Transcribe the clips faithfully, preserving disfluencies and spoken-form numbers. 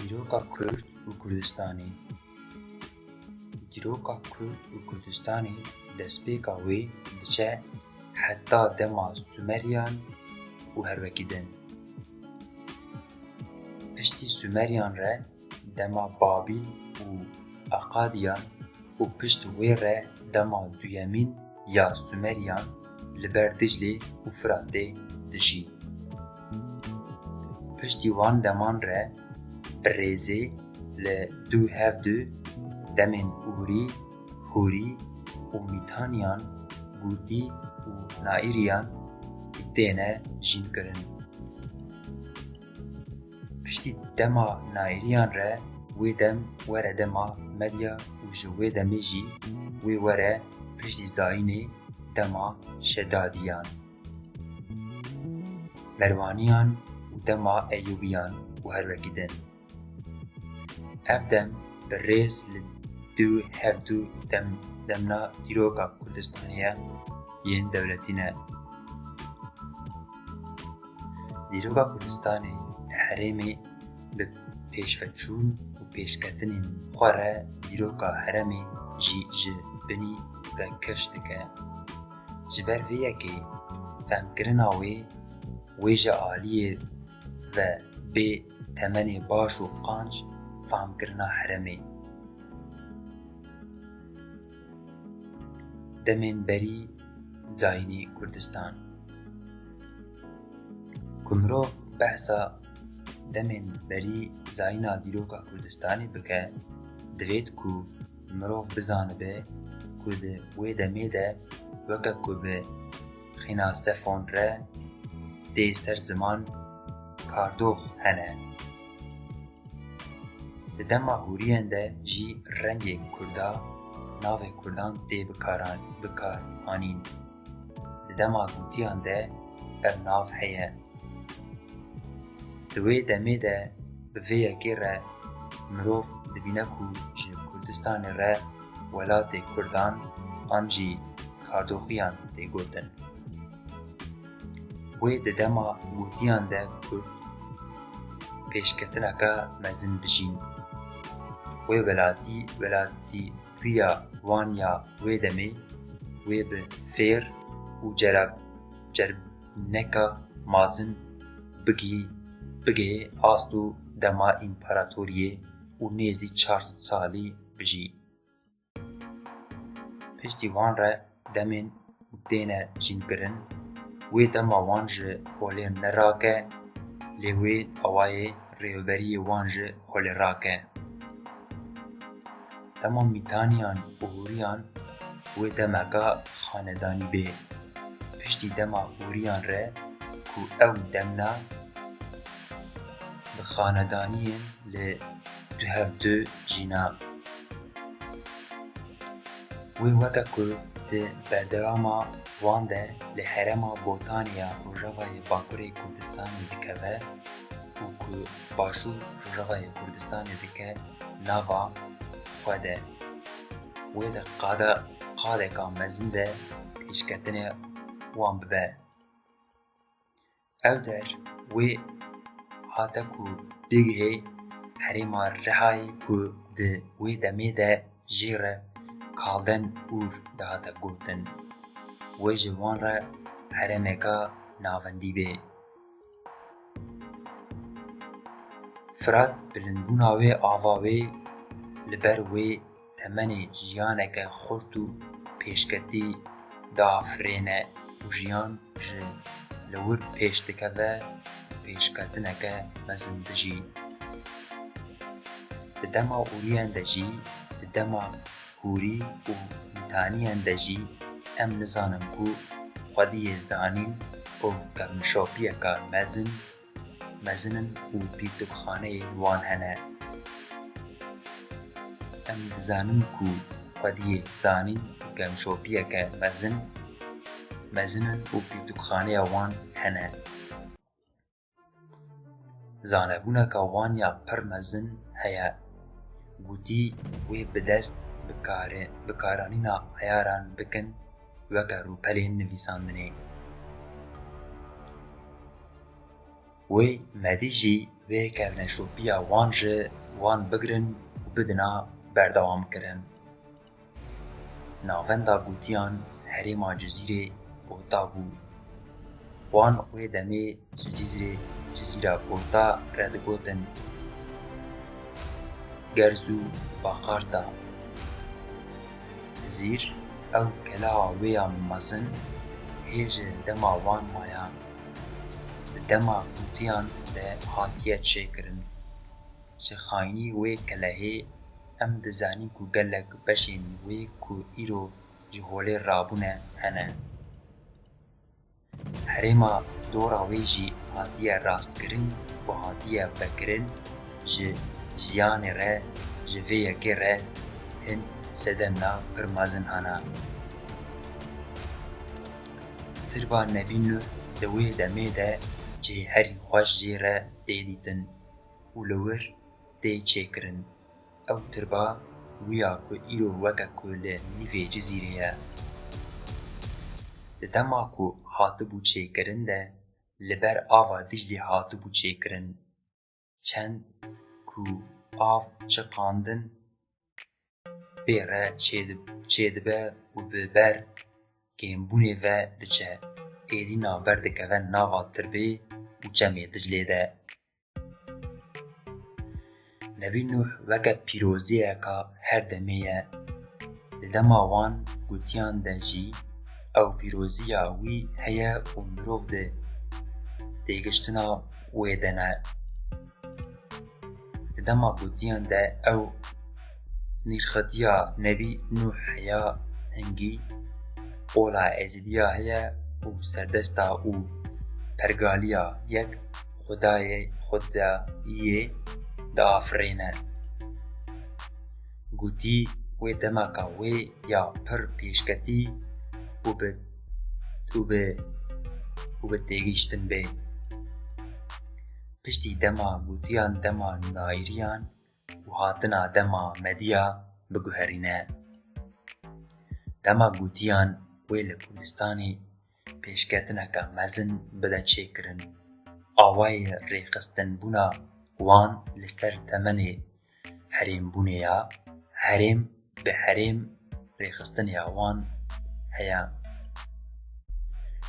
Dîroka Kurd û Kurdistanê. Dîroka Kurd û Kurdistanê destpêka wê diçe heta dema Sumeriyan û her wekî din. Piştî Sumeriyan re dema Babîl û Aqadiyan û pişt wê re dema duyemîn ya Sumeriyan li ber Diclê û Firatê dijî. Piştî wan deman re bi rêzê li du hev du demên Urî, Hûrî û Mîtaniyan, Gûtî û Naîriyan têne jînkirin. Piştî dema Naîriyan re wê dem were dema Medya û ji wê demê jî wê were piştî Zayînê dema Şedadiyan, Merwaniyan û dema Eyûbiyan û her wekî din. Ev dem bi rêz li du hev du dem, demna dîroka Kurdistanê ye yên dewletî ne. Dîroka Kurdistanê li herêmê bi pêşveçûn û pêşketinên xwe re dîroka herêmê jî ji binî ve keş dike. Ji ber vê yekê femkirina wê, wê ji aliyê ve bê temenê baş û qanc famkirina herêmê. Demên berî Zayînê Kurdistan. Ku mirov behsa demên berî zayîna dîroka Kurdistanê bike, divêt ku mirov bizanibe ku di wê demê de weke ku bi Xînasefon re tê ser ziman kardox hene. Di dema hûriyan de jî rengê kurda navê kurdan tê bikaran-, bikar anîn. Di dema gûtiyan de ev nav heye. Di wê demê de bi vê yekê re mirov dibîne ku ji Kurdistanê re welatê kurdan an jî kardoxiyan tê gotin. Wê di dema gûtiyan de kurd pêşketineke mezin bijîn. Wê welatî, welatîtiya wan ya wê demê wê bi fêr û cerab-, cerbîneka mezin bigî-, bigihê ast û dema împaratoriyê û nêzî çar sed salî bijî. Piştî wan re demên têne jînkirin, wê dema wan ji holê nerake, lê wê awayê rêveberiyê wan ji holê rake. Dema Mîtaniyan û Hûriyan wê demeka xanedanî bê. Piştî dema Hûriyan re ku ew demna bi xanedaniyên li du hev du jîna. Wê weke ku di berdewama wan de li herêma Botanê ya Rojavayê Bakurê Kurdistanê dikeve û ku Başûr Rojavayê Kurdistanê dike nava xwe de, wê di qada-, qadeka mezin de pêşketinê wan bibe. Ew der wê hate ku bigihê herêma Rihayê ku di wê demê de jê re Kalden Ûr dihate gotin. Wê ji wan re herêmeka navendî bê. Firat bilindbûna wê ava wê li ber wê temenê jiyaneke xurt û pêşketî diafirêne û jiyan ji li wir pêş dikeve û pêşketineke mezin dijî. Di dema Ûriyan de jî, di dema Hûrî û Mîtaniyan de jî em nizanin ku xwediyê zanîn û kevnişopiyeke mezin mezin in û pirtûkxaneyên wan hene. Em dizanin ku xwediyê zanîn û kevnişopiyeke mezin, mezin in û pirtûkxaneya wan hene. Zanebûneke wan ya pir mezin heye. Gotî wê bi dest bikare-, bikaranîna eyaran bikin weke rûpelên nivîsandinê. Wê me dî jî Vê kevneşopiya wan ji wan bigirin û bidina berdewamkirin. Navenda gotiyan herêma Cizîrê Kota bû. Wan wê demê ji Cizîrê, Cizîra Kota re digotin Gerz û Baqarta. Cizîr, ew keleha wê ya mezin hê ji dema wan maya. Di dema gotiyan de hatiye çêkirin. Ji xayînî wê kelehê em dizanîn ku gelek beşên wê ku îro ji holê rabûne hene. Herêma dora wê jî hatiye rastkirin û hatiye vekirin, ji jiyanê re, ji vê yekê re hin sedemna pir mezin hene. Tirba Nebî Nuh di wê demê de cihê herî xweş jê re tê dîtin û li wir tê çêkirin. Ew tirba wî ya ku îro weke ku li nîvê Cizîrê ye. Di dema ku hatibû çêkirin de li ber ava Diclê hatibû çêkirin. Çend ku av çiqandin pê re çêdib-, çêdibe û bi ber kêmbûnê ve diçe. Êdî navber dikeve nava tirbê û çemê Diclê de. Nebî Nuh weke pîroziyeka her demê ye. Di dema wan gotiyan de jî ew pîroziya wî heye û mirov di têgiştina wê de ne. Di dema gotiyan de ew nîrxetiya Nebî Nuh heya hingî, ola Êzidiya heye û serdesta û pergaliya yek Xwedayê, Xwedayiyê diafirêne. Gotî wê demeka wê ya pir pêşketî û bi, û bi, û bi têgihiştin bê. Piştî dema gotiyan dema nayiriyan û hatina dema mediya biguherîne. Dema gotiyan wê li Kurdistanê pêşketineke mezin bide çêkirin. Awayê rêxistinbûna wan li ser temenê herêmbûnê ya, herêm bi herêm rêxistinê ya wan heye.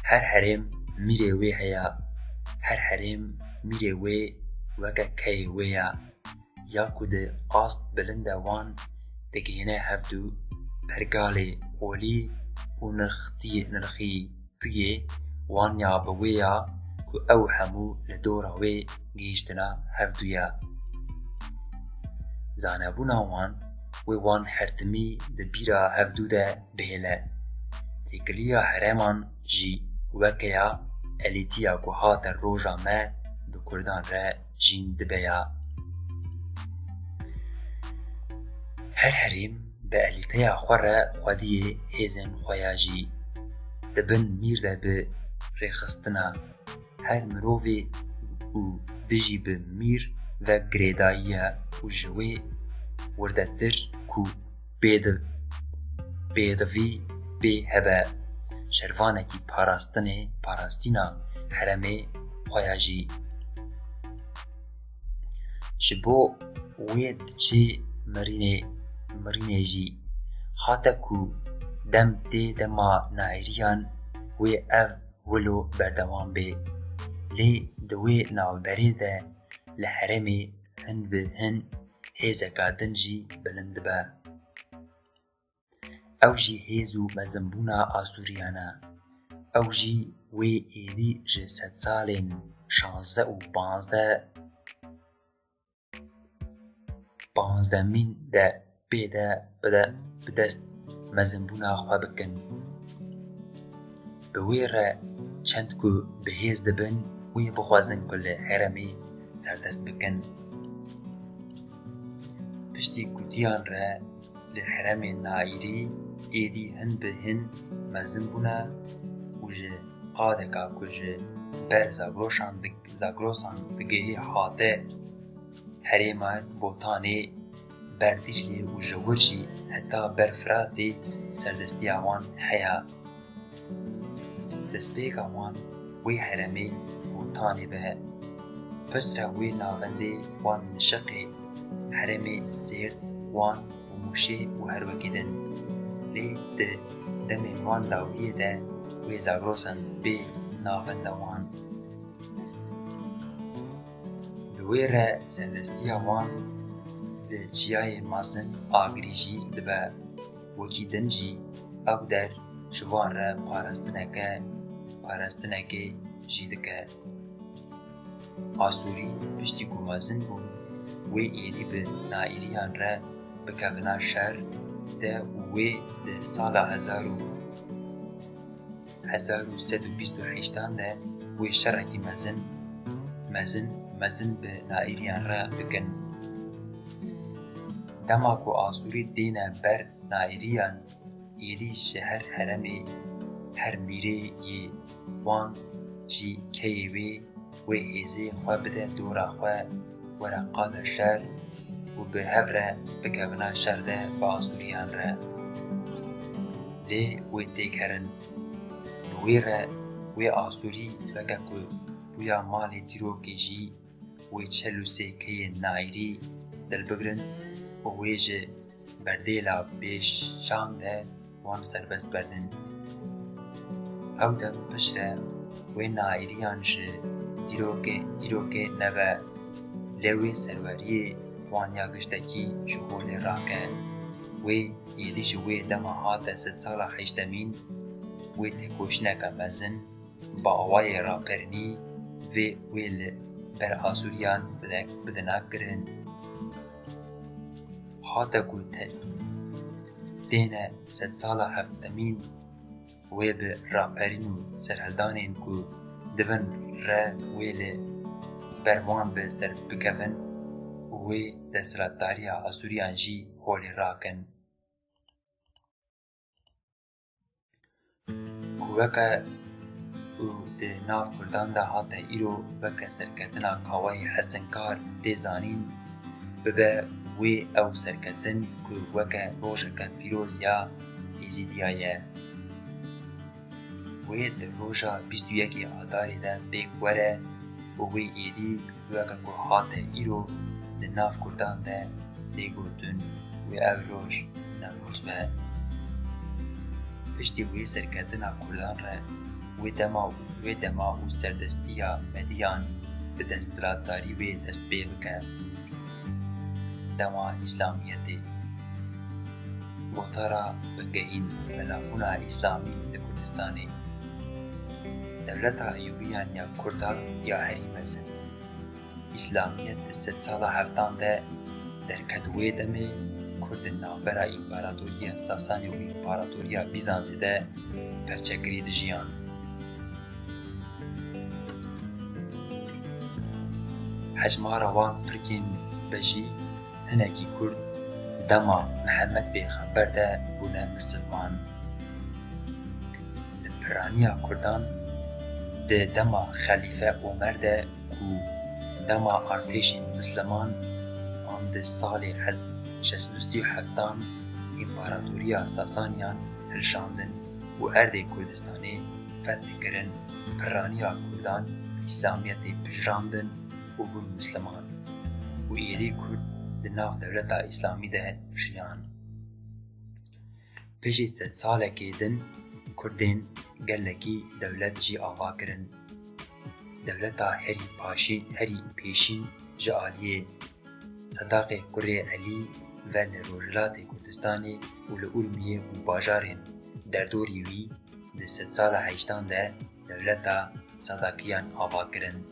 Her herêm mîrê wê heye, her herêm mîrê wê weke keyê wê ye. Ya ku di ast bilinde wan digihîne hevdû, pergalê olî û nirxtiyê, nirxîtiyê wan ya bi wê ya ku ew hemû li dora wê gihîştine hevdû ye. Zanebûna wan wê wan hertimî di bîra hevdû de bihêle. Têkiliya herêman jî weke ya elîtiya ku hate roja me bi Kurdan re jîn dibe ya. Her herêm bi elîteya xwe re xwediyê hêzên xwe ya jî di bin mîr de bi rêxistina her mirovê û dijî bi mîr ve girêdayî ye û ji wê wirdetir ku pêdi-, pêdivî pê hebe şervanekî parastinê, parastîna heremê xwe ya jî. Ji bo wê diçê mirînê, mirînê jî. Hate ku dem tê dema nayiriyan wê ev wilo berdewam bê. Lê di wê navberê de li herêmê hin bi hin hêzeka din jî bilind dibe. Ew jî hêz û mezinbûna Asûriyan e. Ew jî wê êdî ji sedsalên şazdeh û panzdeh, panzdehmîn de pê de bide, bi dest mezinbûna xwe bikin. Bi wê re çend ku bi hêz dibin, wê bixwazin ku li herêmê serdest bikin. Piştî gotiyan re li herêmê nayîrî êdî hin bi hin mezin bûne û ji qadeka ku ji ber Zagroşan dig-, Zagrosan digihê hate herêma Botanê ber Dîclê û ji wir jî heta ber Firatê serdestiya wan heye. Destpêka wan wê herêmê Botanê be. Piştre wê navendê wan li şiqê herêmê Sêrt, Wan û Mûşê û her wekî din. Lê di demên wan dawiyê de wê Zagrosan bê navenda wan. Bi wê re serdestiya wan bi çiyayê mezin agirî jî dibe. Wekî din jî ew der ji wan re parastineke, parastinekê jî dike. Asûrî piştî ku mezin bûn, wê êdî bi Naîriyan re bikevina şer de û wê di sala hezar û hezar û sed û bîst û heştan de wê şerekî mezin, mezin, mezin bi Naîriyan re bikin. Dema ku Asûrî têne ber Naîriyan, êdî ji her heremê, her mîrê yê wan jî keyê wê, wê hêzê xwe bide dora xwe, were qada şer û bi hev re bikevina şer de bi Asûriyan re. Lê wê têk herin. Bi wê re wê Asûrî weke ku bûya malê dîrokê jî wê çel û sê keyên Naîrî dilbigrin û wê ji berdêla bêşan de wan serbest berdin. Ew dem piştre wê Naîriyan ji dîrokê, dîrokê nebe, lê wê serweriyê wan ya giştekî ji holê rake. Wê êdî ji wê dema hate sedsala heştemîn, wê têkoşîneke mezin bi awayê rakirinî vê wê li ber Asûriyan bide-, bidina kirin. Hate ku te-, têne sedsala heftemîn wê bi raperîn û serhildanên ku dibin re wê li ber wan bi ser bikevin û wê desthilatdariya Asûriyan jî holê rakin. Ku weke ku di nav Kurdan de hate îro weke serketina Kawayê Hesinkar tê zanîn, bibe wê ew serketin ku weke rojeke pîroz ya Êzîdiya ye. Wê di roja bîst û yekê Adarê de pêk were û wê êdî weke ku hate îro di nav Kurdan de tê gotin, wê ev roj Newroz be. Piştî wê serketina Kurdan re wê dema û wê dema û serdestiya Mediyan bi desthilatdarî wê dest pê bike. Dema Îslamiyetê. Gotara bingehîn, melanbûna Îslamî li Kurdistanê. Dewleta Eyûbiyan ya Kurda ya herî mezin. Îslamiyet di sedsala heftan de derket, wê demê Kurd di navbera Împaratoriya Sasanî û Împaratoriya Bîzansê de perçekirî dijiyan. Hejmara wan pirkên be jî hinekî Kurd dema Mihemed Pêxember de bûne misilman. Li piraniya Kurdan di dema Xelîfe Omer de ku dema artêşên misliman an di salê hez-, şeş sed û sî û heftan Împaratoriya Sasaniyan hilşandin û erdê Kurdistanê feth kirin, piraniya Kurdan Îslamiyetê pijirandin û bûn misliman û êdî Kurd di nav dewleta Îslamî de jiyan. Piştî sedsalekê din Kurdên gelekî dewlet jî ava kirin. Dewleta herî paşî-, herî pêşîn ji aliyê Sedaqê kurê Elî ve li Rojhilatê Kurdistanê û li Urmiyê û bajarên derdorî wî di sedsala heştan de dewleta Sedakiyan ava kirin.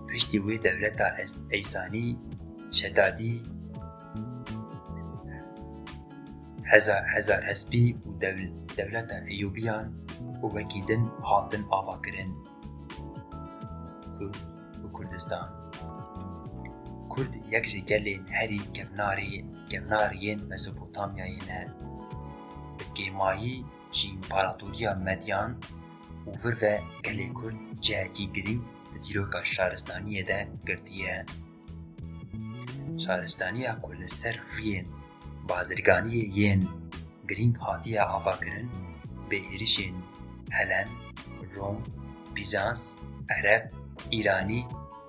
Piştî wê dewleta Es-, Eysanî, Şedadî, Heza-, Hezar Hespî û dew-, dewleta Eyûbiyan û wekî din hatin avakirin. Kurd û Kurdistan. Kurd yek ji gelên herî kevnarê-, kevnariyên Mesopotamyayê ne. Bi kêmayî ji Împaratoriya Medyan û vir ve gelê Kurd cihekî girîng di dîroka şaristaniyê de girtiye. Şaristaniya ku li ser rûyên bazirganiyê yên girîng hatiye avakirin, bi hêrişên Helen, Rom, Bîzans, Ereb, Îranî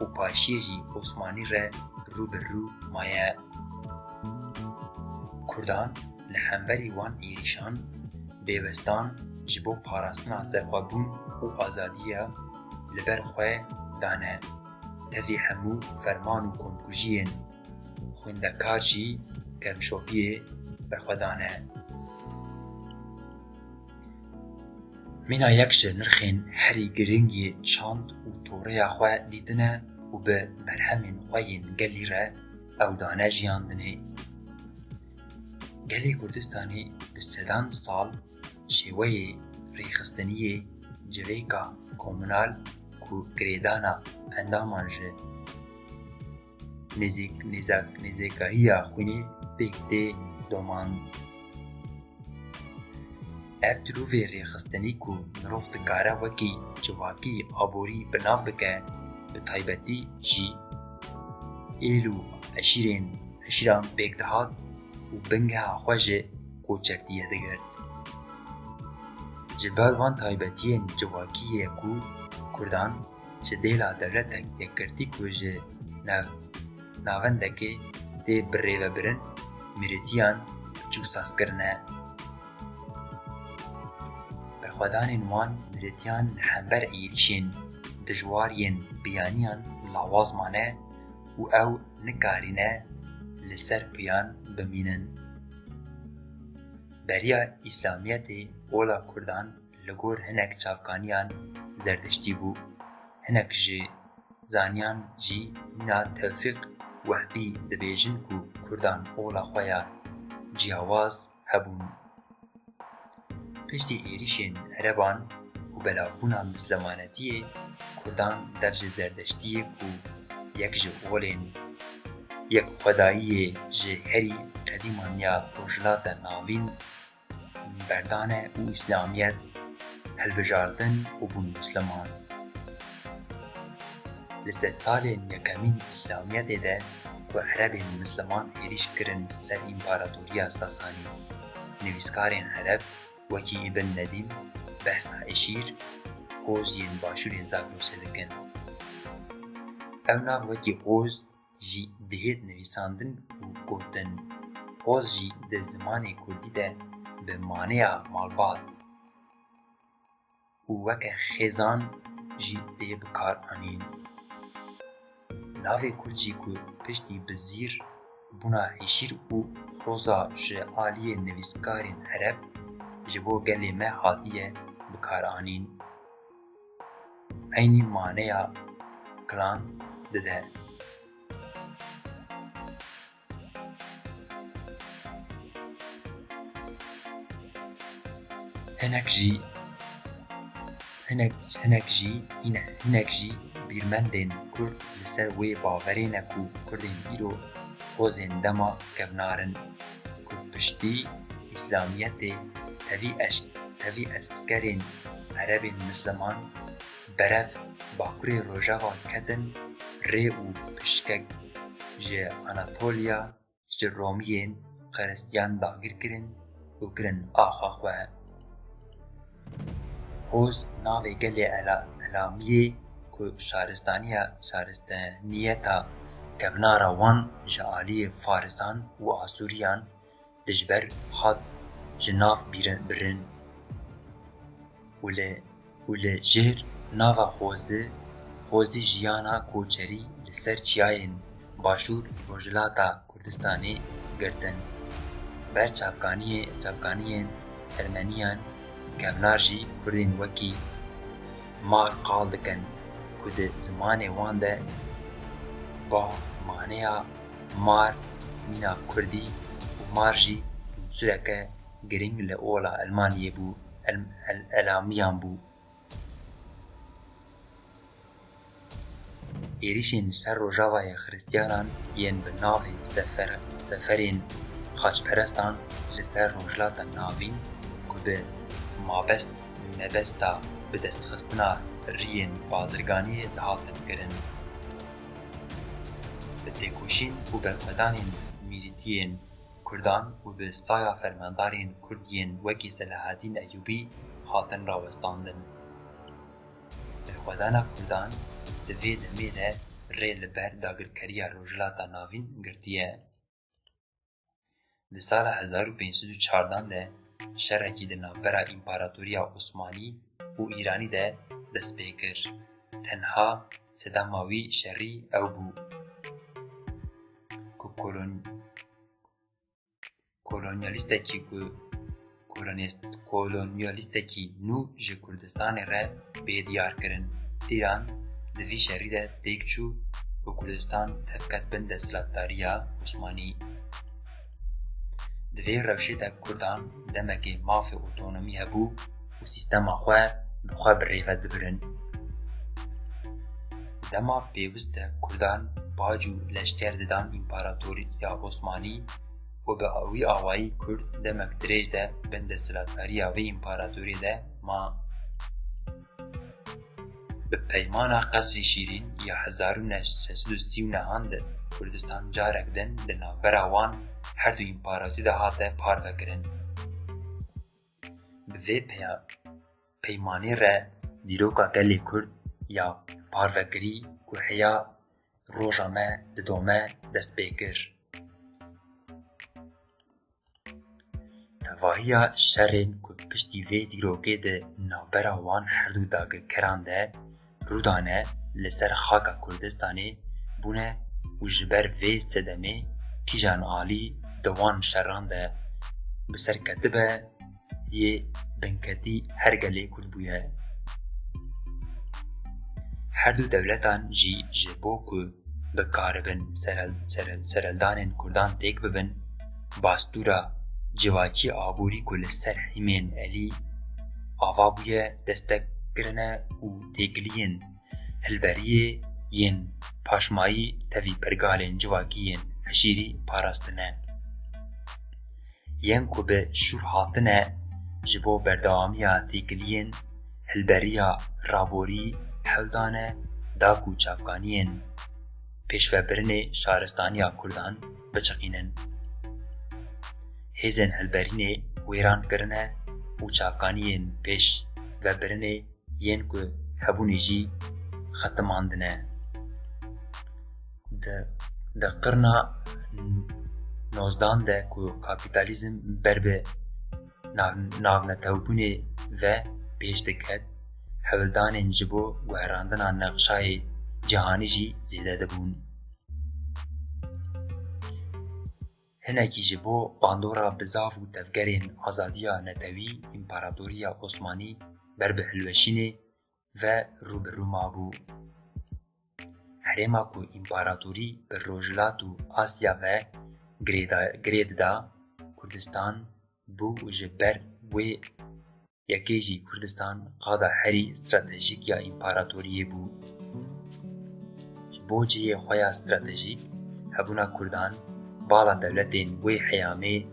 û paşiyê jî Osmanî re rû bi rû maye. Kurdan li hemberî wan êrîşan bêwestan ji bo parastina serxwebûn û azadiya li ber xwe dane. Tevî hemû ferman û komkujiyên xwendekar jî kevnşopiyê berxwedan e. Mîna yek ji nirxên herî giring yê çand û toreya xwe dîtine û bi berhemên xwe yên gelî re ew dane jiyandinê. Gelê Kurdistanê bi sedan sal şêweyê rêxistiniyê civêka komunal ku girêdana endaman ji nêzîk-, nêzak-, nêzêkahiya xwînê pêk tê domand. Ev tirûvê rêxistinî ku mirov dikare wekî civakî aborî bi nav bike, bi taybetî jî êl û eşîrên, eşîran pêk dihat û bingeha xwe ji koçertiyê digirt. Ji ber van taybetiyên civakî ye ku Kurdan ji dêla dewletek yekgirtî ku ji nav-, navendekê tê birêvebirin, mirîtiyan piçûk saz kirine. Berxwedanên wan mirîtiyan li hember êrîşên dijwar yên biyaniyan lawaz mane û ew nikarîne li ser piyan bimînin. Beriya Îslamiyetê ola Kurdan li gor hinek çavkaniyan Zerdiştî bû. Hinek ji zaniyan jî mîna Tewfîq Wehbî dibêjin ku Kurdan ola xwe ya ciyawaz hebûn. Piştî êrîşên Ereban û belavbûna Mislimanetiyê, Kurdan dev ji Zerdeştiyê ku yek ji olên yekxwedayiyê ji herî qedîman ya Rojhilata Navîn berdane û Îslamiyet hilbijartin û bûn Misliman. Li sedsalên yekemîn Îslamiyetê de ku Erebên Misliman êrîş kirin ser Împaratoriya Sasanî, nivîskarên Ereb wekî Îbn Nedîm behsa Eşîr, Hoz yên başûrê Zagrosê dikin. Ev nav wekî Hoz jî dihêt nivîsandin û gotin. Hoz jî di zimanê kurdî de bi maneya malbat û weke xêzan jî tê bikaranîn. Navê kurd jî ku piştî bi zîr bûna Eşîr û Hoza ji aliyê nivîskarên Ereb ji bo gelê me hatiye bikaranîn, eynî maneya klan dide. Hinek jî, hinek, hinek jî, hine-, hinek jî bîrmendên Kurd li ser wê baverê ne ku Kurdên îro hozên dema kevnar in, ku piştî Îslamiyetê tevî eş-, tevî eskerên Erebên Misliman berev bakurê rojava ketin rê û pişkek ji Anatoliya ji Romiyên Xiristiyan dagir kirin û kirin axa xwe. Hoz navê gelê Ela-, Elamiyê ku şaristaniya, şaristaniyeta kevnara wan ji aliyê Farisan û Asûriyan dijber hat ji nav bîrin, birin. Û li, û li jêr nava Hozi, Hozi jiyana koçerî li ser çiyayên Başûr Rojhilata Kurdistanê girtin. Ber çavkaniyê, çavkaniyên Ermeniyan kevnar jî Kurdên wekî Mar qal dikin ku di zimanê wan de ba maneya Mar mîna kurdî û Mar jî unsureke girîng li ola Elmaniyê bû, El-, El-, Elamiyan bû. Êrîşên li ser Rojavayê Xiristiyanan yên bi navê sefer-, seferên xaçperestan li ser Rojhilata Navîn ku bi mabest, mebesta bidestxistina riyên bazirganiyê dihatin kirin. Bi têkoşîn û berxwedanên mîrîtiyên Kurdan û bi saya fermandarên Kurd yên wekî Selahedîn Eyûbî hatin rawestandin. Berxwedana Kurdan di vê demê de rê li ber dagirkeriya Rojhilata Navîn girtiye. Di sala hezar û pênc sed û çardan de şerekî di navbera Împaratoriya Osmanî û Îranî de dest pê kir. Tenha sedema wî şerî ew bû ku kolon-, kolonyalîstekî ku kolonîst-, kolonyalîstekî nû ji Kurdistanê re bê diyar kirin. Îran di vî şerî de têk çû û Kurdistan tevket bin desthilatdariya Osmanî. Di vê rewşê de Kurdan demekê mafê otonomî hebû û sîstema xwe bi xwe bi rê ve dibirin. Dema pêwist e Kurdan bac û leşker didan Împaratoriya Osmanî û bi wî awayî Kurd demek dirêj de bin desthilatdariya vê împaratoriyê de ma. Bi peymana Qesrî Şîrîn ya hezar û neh sed û sî û nehan de Kurdistan carek din di navbera wan her du împaratorî de hate parvekirin. Bi vê peya-, peymanê re dîroka gelê Kurd ya parvekirî ku heya roja me didome dest pê kir. Tevahiya şerên ku piştî vê dîrokê di navbera wan her du dagirkeran de rûdane li ser xaka Kurdistanê bûne û ji ber vê sedemê kîjan alî di wan şeran de bi ser ketibe yê binketî her gelê Kurd bûye. Her du dewletan jî ji bo ku bikaribin serel-, serel-, sereldanên Kurdan têk bibin, bastûra civakî aborî ku li ser hîmên elî ava bûye destek kirine û têkiliyên hilberiyê yên paşmayî tevî pergalên civakî yên hişîrî parastine. Yên ku bi şûr hatine ji bo berdewamiya têkiliyên hilberiya raborî hewl dane da ku çavkaniyên pêşvebirinê şaristaniya Kurdan biçiqînin. Hêzên hilberînê wêran kirine û çavkaniyên pêşvebirinê yên ku hebûnê jî xetimandine. Di, di qirna nozdan de ku kapîtalîzm ber bi nav-, navnetewbûnê ve pêş diket, hewldanên ji bo guherandina nexşayê cîhanî jî zêde dibûn. Hinekî ji bo bandora bizav û tevgerên azadiya netewî, Împaratoriya Osmanî ber bi hilweşînê ve rû bi rû mabû. Herêma ku împaratorî bi Rojhilat û Asya ve girêda-, girê dida, Kurdistan bû û ji ber wê yekê jî Kurdistan qada herî stratejîk ya împaratoriyê bû. Ji bo cihê xwe ya stratejîk, hebûna Kurdan bala dewletên wê heyamê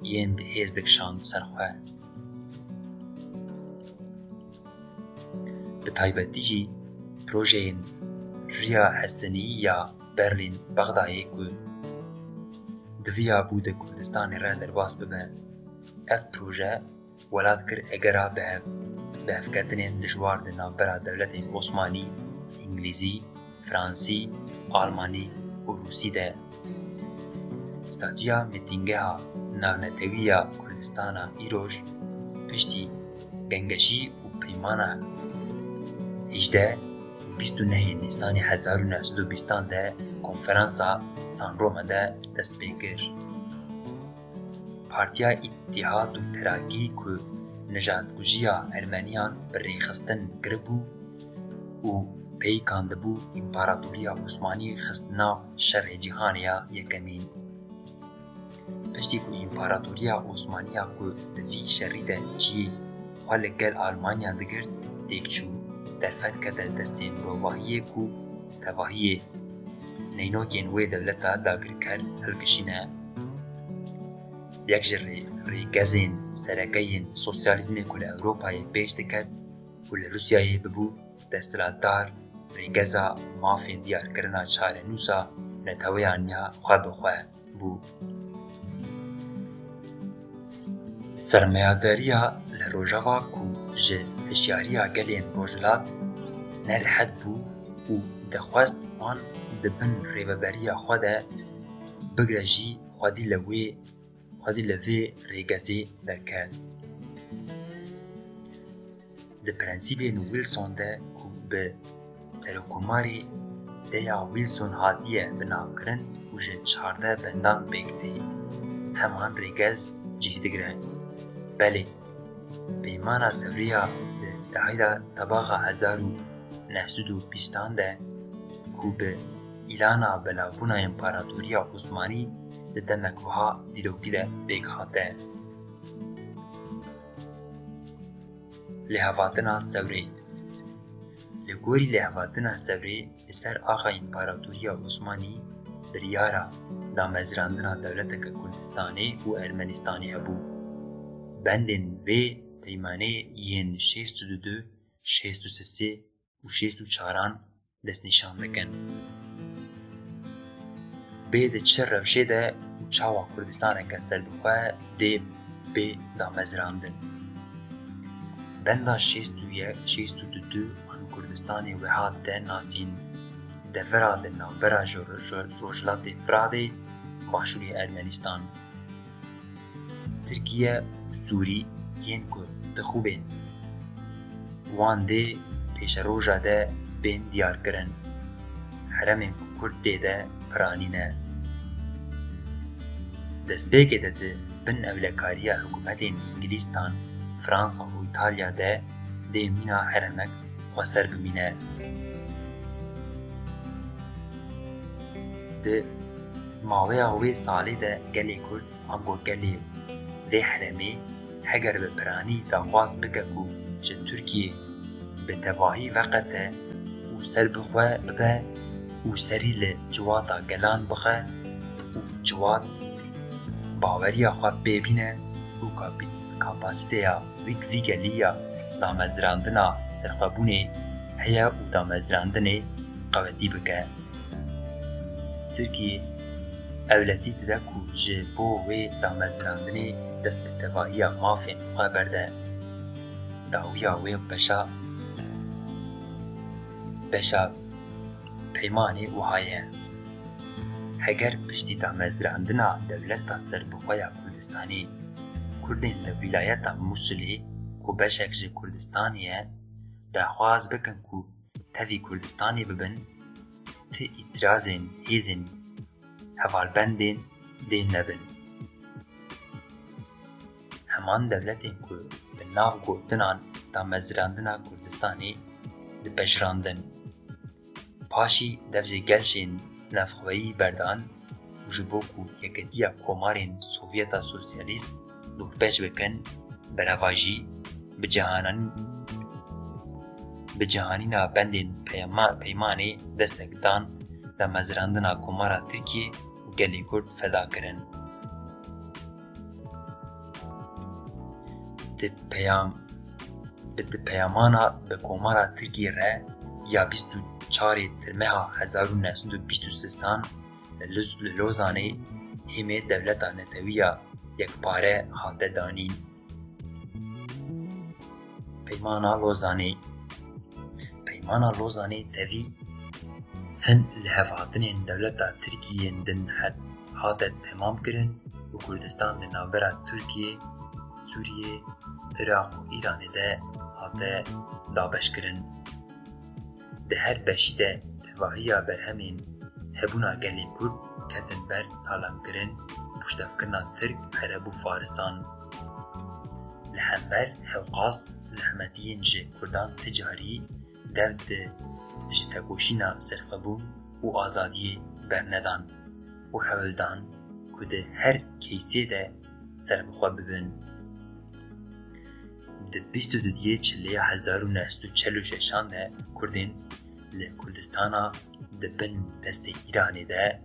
yên bi hêz dikişand ser xwe. Bi taybetî jî projeyên Riya Hesinî ya Berlîn Bexdayê ku diviyabû di Kurdistanê re derbas bibe. Ev proje welat kir egera bi hev-, bi hevketinên dijwar di navbera dewletên Osmanî, Îngilîzî, Fransî, Almanî û Rûsî de. Statûya Mîtîngeha Navnetewî ya Kurdistana îroj piştî gengeşî û peymana hejdeh û bîst û nehê Nîsanê hezar û neh sed û bîstan de konferansa San Rome de dest pê kir. Partiya Îtîhad û Terakî ku nijadkujiya Ermeniyan bi rêxistin kiribû û peykan dibû Împaratoriya Osmanî xist nav şerê cîhanê ya yekemîn. Piştî ku Împaratoriya Osmanî ya ku di vî şerî de cihê xwe li gel Almanya digirt, têk çû, derfet kete destên berovahiyê ku tevahiyê neynokên wê dewleta dagirker hilkişîne. Yek ji rê-, rêgezên sereke yên sosyalîzmê ku li Ewropayê pêş diket û li Rûsyayê bibû desthilatdar, rêgeza mafên diyarkirina çarenûsa neteweyan ya xwe bi xwe bû. Sermayedariya li Rojava ku ji hişyariya gelên Rojhilat ne rehet bû, û dixwest wan di bin rêveberiya xwe de bigre jî xwedî li wê, xwedî li vê rêgezê derket. Di prensîbên Wilson de ku bi serokkomarê deya Wilson hatiye binavkirin û ji çardeh bendan pêk tê, heman rêgez cih digire. Belê, Peymana Sewrê ya di dehîda Tebaxa hezar û neh sed û bîstan de ku bi îlana belavbûna Împaratoriya Osmanî di demek wiha dîrokî de pêk hate. Lêhevatina Sewrê. Li gorî lêhevatina Sewrê li ser axa Împaratoriya Osmanî biryara damezrandina dewleteke Kurdistanê û Ermenistanê hebû. Bendên vê peymanê yên şêst û du, şêst û sê û şêst û çaran destnîşan dikin. Bê di çi rewşê de û çawa Kurdistaneke serbixwe dê bê damezrandin? Benda şêst û yek, şêst û du an Kurdistanê wiha dide nasîn. Devera li navbera Rojhilatê Firatê, başûrê Ermenistan. Tirkiye û Sûrî yên ku dixwibên wan dê pêşeroja de bên diyarkirin. Heremên ku Kurd tê de piranî ne. Destpêkê de di bin ewlekariya hikûmetên Îngilîstan, Fransa û Îtalya de dê mîna heremek xweser bimîne. Di maweya wê salê de gelê Kurd ango gelê vê herêmê heger bi piranî daxwaz bike ku ji Tirkiyê bi tevahî veqete û serbixwe bibe û serî li ciwata gelan bixe û ciwat baweriya xwe pê bîne û kapî-, kapasîteya wî vî gelî ya damezrandina serxwebûnê heye û damezrandinê qewetî bike. Tirkiyê ewletî dide ku ji bo wê damezrandinê dest bi tevahiya mafên xwe berde. Dawiya wê beşa, beşa peymanê wiha ye. Heger piştî damezrandina dewleta serbixwe ya Kurdistanê, Kurdên li wîlayeta Mûsilê ku beşek ji Kurdistanê ye, daxwaz bikin ku tevî Kurdistanê bibin, ti îtirazên hêzên hevalbendên dê nebin. Heman dewletên ku bi nav gotinan damezrandina Kurdistanê dipejirandin, paşî dev ji gelşên navxweyî berdan û ji bo ku yeketiya komarên Sovyeta Sosyalîst dorpêç bikin, berevajî bi cihanan-, bi cihanîna bendên peyama-, peymanê destek dan damezrandina Komara Tirkiyê û gelê Kurd feda kirin. Di peyam-, bi di peyamana bi Komara Tirkiyê re ya bîst û çarê Tirmeha hezar û neh sed û bîst û sêsan li Loz-, li Lozanê hêmê dewleta netewî ya yekpare hate danîn. Peymana Lozanê. Peymana Lozanê tevî hin lihevhatinên dewleta Tirkiyê yên din het-, hate temamkirin û Kurdistan di navbera Tirkiyê, Sûriyê, Iraq û Îranê de hate dabeşkirin. Di her beşî de tevahiya berhemên hebûna gelê Kurd ketin ber talankirin û piştevkirina Tirk, Ereb û Farisan. Li hember hewqas zehmetiyên ji Kurdan ti carî dev di dijitekoşîna serxwebûn û azadiyê bernedan û hewl dan ku di her keysê de serbixwe bibin. Di bîst û duyê Çilê hezar û neh sed û çel û şeşan de Kurdên li Kurdistana di bin destê Îranê de,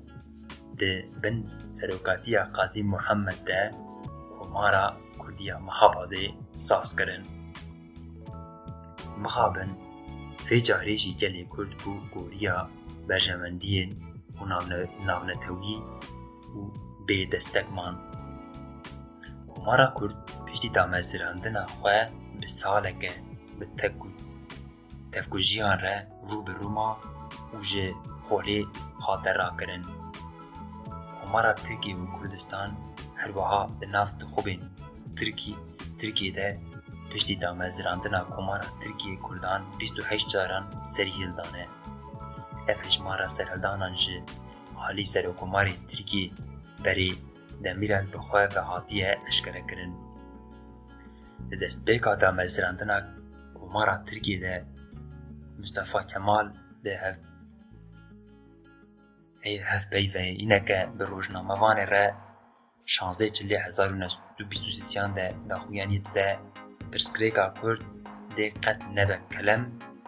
di bin serokatiya Qazî Muhammed de Komara Kurdiya Mehabadê saz kirin. Mixabin vê carê jî gelê Kurd bû goriya berjewendiyên û navne-, navnetewî û bê destek man. Komara Kurd piştî damezirandina xwe bi saleke bi tevku-, tevkujiyan re rû bi rû ma û ji holê hate rakirin. Komara Tirkiye û Kurdistan her wiha di nav tixûbên Tirkî, Tirkiyê de piştî damezirandina Komara Tirkiyê Kurdan bîst û heşt caran serhildan e. Ev hejmara serhildanan ji alî Serokomarê Tirkiyê berê Demîrel bi xwe ve hatiye eşkerekirin. Di destpêka damezirandina Komara Tirkiyê de Mustafa Kemal di hev-, hevpeyvîneke bi rojnamevanê re şazdeh Çilê hezar û neh sed û bîst û sêyan de daxuyaniyê dide, pirsgirêka Kurd dê qet nebe kelem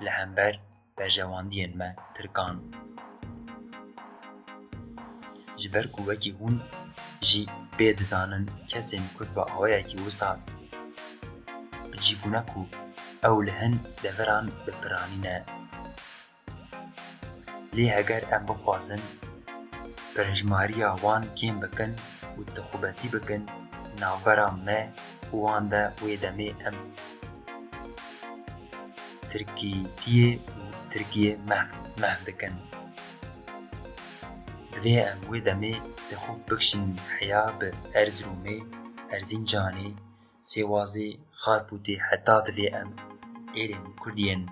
li hember berjewendiyên me Tirkan. Ji ber ku wekî hûn jî pê dizanin, kesên Kurd bi awayekî wisa bi cî bûne ku ew li hin deveran bi piranî ne. Lê heger em bixwazin bi hejmariya wan kêm bikin û tixûbetî bikin navbera me û wan de, wê demê em Tirkîtiyê û Tirkiyê mehv, mehv dikin. Divê em wê demê tixûb bikişînin heya bi Erziromê, Erzincanê, Sêwazê, Xarpûtê, heta divê em êrên Kurdiyên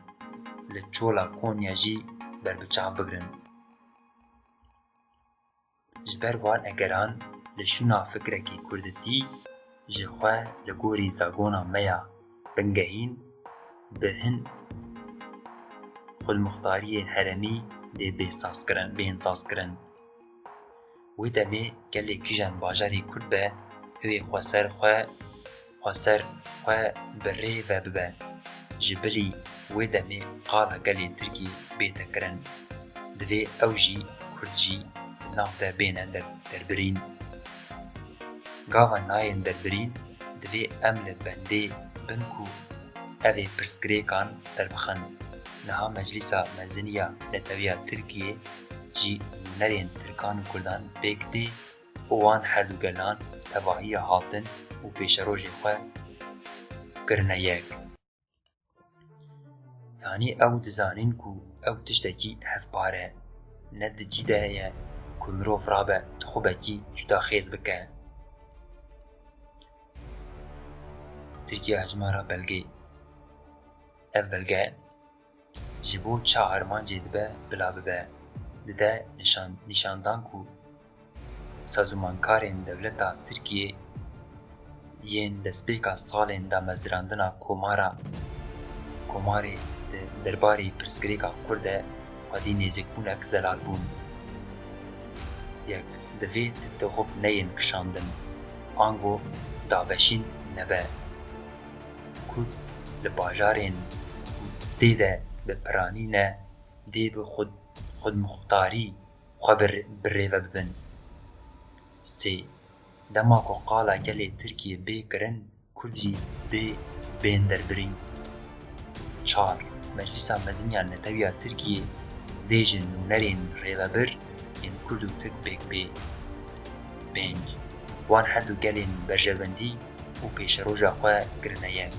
li çola Konya jî berbiçav bigirin. Ji ber wan egeran li şûna fikrekî kurditî ji xwe li gorî zagona me ya bingehîn bi hin xwedmuxtariyên herêmî dê bê sazkirin, bên sazkirin. Wê demê gelê kîjan bajarê Kurd be, ew ê xweser xwe, xweser xwe bi rê ve bibe. Ji bilî wê demê qala gelê Tirkî bête kirin. Divê ew jî, Kurd jî di nav de bêne der-, derbirîn. Gava nayên derbirîn, divê em li bendê bin ku ev ê pirsgirêkan derbixin. Niha Meclîsa Mezin ya Netewiya Tirkiyê jî nûnerên Tirkan û Kurdan pêk tê û wan her du gelan tevahiya hatin û pêşerojê xwe kirine yek. Yanî ew dizanin ku ew tiştekî hevpar e, ne di cî de ye ku mirov rabe tixûbekî cudaxêz bike. Tirkiye hejmara belgê. Ev belge ji bo çi armancê dibe bila bibe, dide nîşan-, nîşandan ku sazûmankarên dewleta Tirkiyê yên destpêka salên damezirandina komara, komarê di derbarê pirsgirêka Kurd de xwedî nêzîkbûnek zelal bûn. Yek, divê ti tixûb neyên kişandin, ango dabeşîn nebe. Kurd li bajarên ku tê de bi piranî ne, dê bi xud-, xudmuxtarî xwe bi rê-, bi rê ve bibin. Sê, dema ku qala gelê Tirkiyê bê kirin, Kurd jî dê bên derbirîn. Çar, Meclîsa Mezin ya Netewiya Tirkiyê dê ji nûnerên rêvebir yên Kurd û Tirk pêk bê. Pênc, wan her du gelên berjewendî û pêşeroja xwe kirine yek.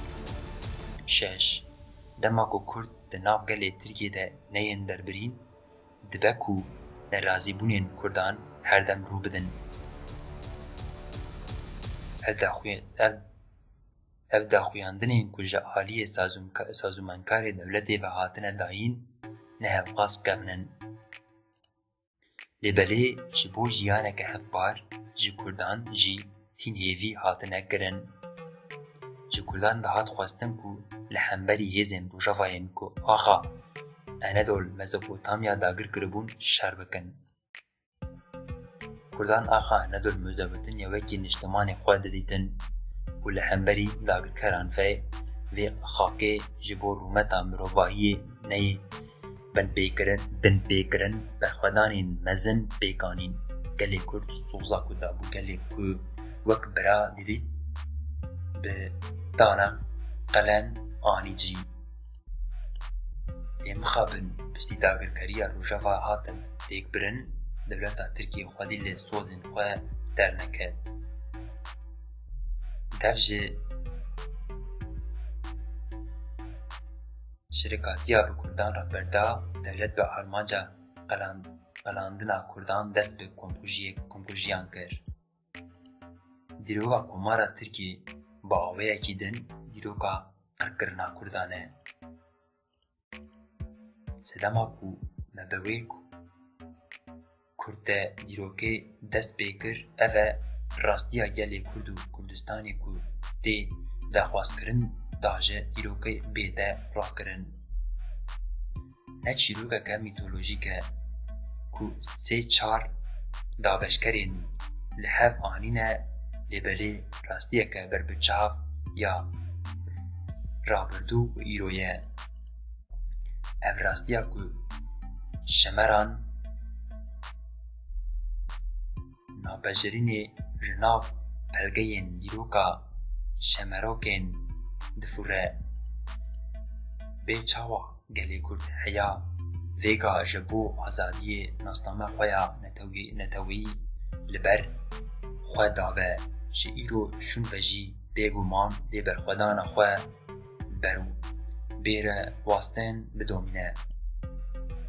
Şeş, dema ku Kurd di nav gelê Tirkiyê de neyên derbirîn, dibe ku nerazîbûnên Kurdan her dem rû bidin. Ev daxuya-, ev, ev daxuyandinên ku ji aliyê sazûmka-, sazûmankarê dewletê ve hatine dayîn, ne hevqas kevn in. Lê belê ji bo jiyaneke hevpar ji Kurdan jî hîn hêvî hatine kirin. Ji Kurdan dihat xwestin ku li hemberî hêzên Rojavayên ku axa Enedol Mezopotamya dagir kiribûn şer bikin. Kurdan axa Enedol Mezopotamya wekî niştimanê xwe didîtin û li hemberî dagirkeran ve vê xakê ji bo rûmeta mirovahiyê neyê binpêkirin, binpêkirin berxwedanên mezin pêk anîn. Gelê Kurd soza ku dabû, gelê ku wek bira didît, bi dana qelen anî cî. Ê mixabin piştî dagirkeriya Rojava hatin têkbirin, dewleta Tirkiyê xwedî li sozên xwe derneket. Dev ji şirikatiya bi Kurdan re berda, dewlet bi armanca qelan-, qelandina Kurdan dest bi komkujiyê-, komkujiyan kir. Dîroka Komara Tirkî bi awayekî din dîroka qirkirina Kurdan e. Sedema ku me bi wê ku-, Kurd de dîrokê dest pê kir, ev e rastiya gelê Kurd û Kurdistanê ku tê daxwazkirin da ji dîrokê bête ruhkirin. Ne çîrokeke mîtolojîk e ku sê çar dabeşkerên li hev anîne, lê belê rastiyeke berbiçav ya rabirdû û îro ye. Ev rastiya ku şemeran napejirînê ji nav pelgeyên dîroka şemerokên difûre. Bê çawa gelê Kurd heya vêga ji bo azadiyê nasname xwe ya netewî-, neteweyî li ber xwe dabe, ji îro şûn ve jî bêguman lê berxwedana xwe ber û bêre wastên bidomîne.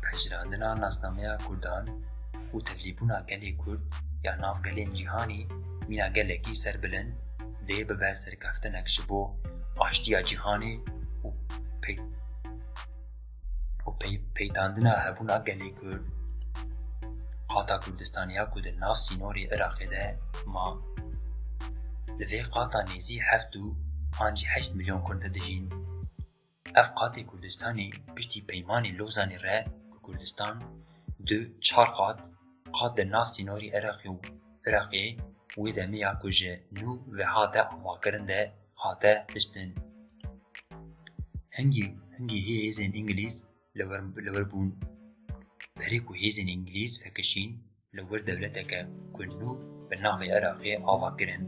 Pejirandina nasnameya Kurdan û tevlîbûna gelê Kurd ya nav gelên cîhanî mîna gelekî serbilind dê bibe serkeftinek ji bo aştiya cîhanê û pey-, û pey-, peytandina hebûna gelê Kurd. Qata Kurdistanê ya ku di nav sînorê Iraqê de ma. Li vê qata nêzî heft û an jî heşt milyon Kurd de dijîn. Ev qatê Kurdistanê piştî Peymanê Lozanê re ku Kurdistan du çar qat, qat di nav sînorî Iraqê û Iraqê wê demê ya ku ji nû ve hate avakirin de hate diştin. Hingî, hingî hê hêzên Îngilîz li wir, li wir bûn. Berê ku hêzên Îngilîz vekişîn, li wir dewleteke ku nû bi navê Iraqê ava kirin.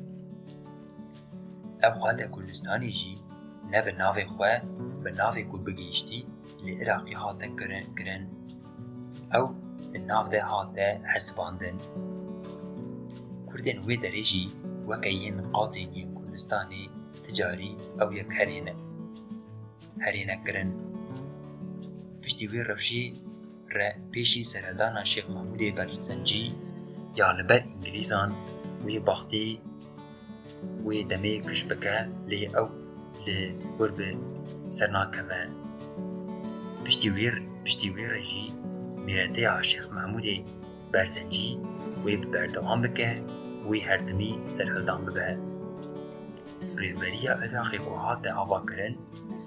Ev qate Kurdistanê jî ne bi navê xwe, bi navê ku bigihîştî li Iraqê hate kirin, kirin. Ew di nav de hate hesibandin. Kurdên wê derê jî weke yên qatên yên Kurdistanê ti carî ew yek herêne, herêne kirin. Piştî wê rewşê re pêşî serhildana Şêx Mehmûdê Berzencî ya li ber Îngilîzan wê baxtê wê demê kiş bike, lê ew li wir bi ser nakeve. Piştî wê, piştî wê re jî mîreteya Şêx Mehmûdê Berzencî wê bi berdewam bike, wê her timî serhildan bibe. Rêveberiya Iraqê ku hate avakirin,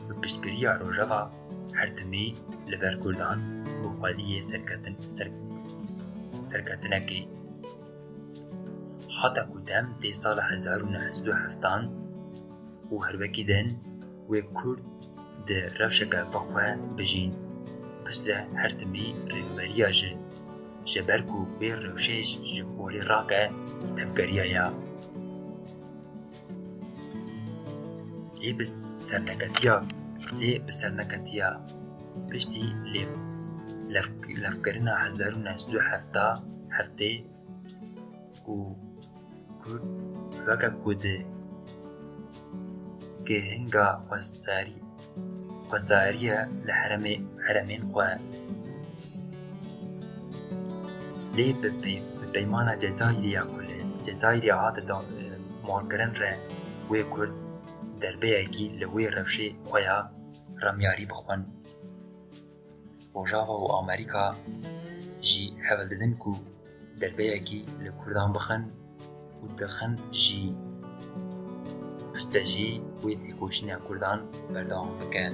bi piştgiriya Rojava her timî li ber Kurdan bi xwediyê serketin-, ser-, serketinekê. Hata ku dem tê sala hezar û neh sed û heftan û her wekî din wê Kurd di rewşeke bixwe bijîn. Piştre her timî rêveberiya ji, ji ber ku wê rewşê ji holê rake tevgeriya ya. Lê bi serneketiya, lê bi serneketiya piştî lê lev-, levkirina hezar û neh sed û hefta heftê û Kurd weke ku di gihinga xwesarî, xwesarî ye li heremê, heremên xwe. Lê bi pey-, bi peymana Cezayirê ya ku li Cezayirê hate da-, malkirin re wê Kurd derbeyekî li wê rewşê xwe ya remyarî bixwin. Rojava û Amerîka jî hewl didin ku derbeyekî li Kurdan bixin û dixin jî piştre jî wê têkoşîna Kurdan berdewam bike.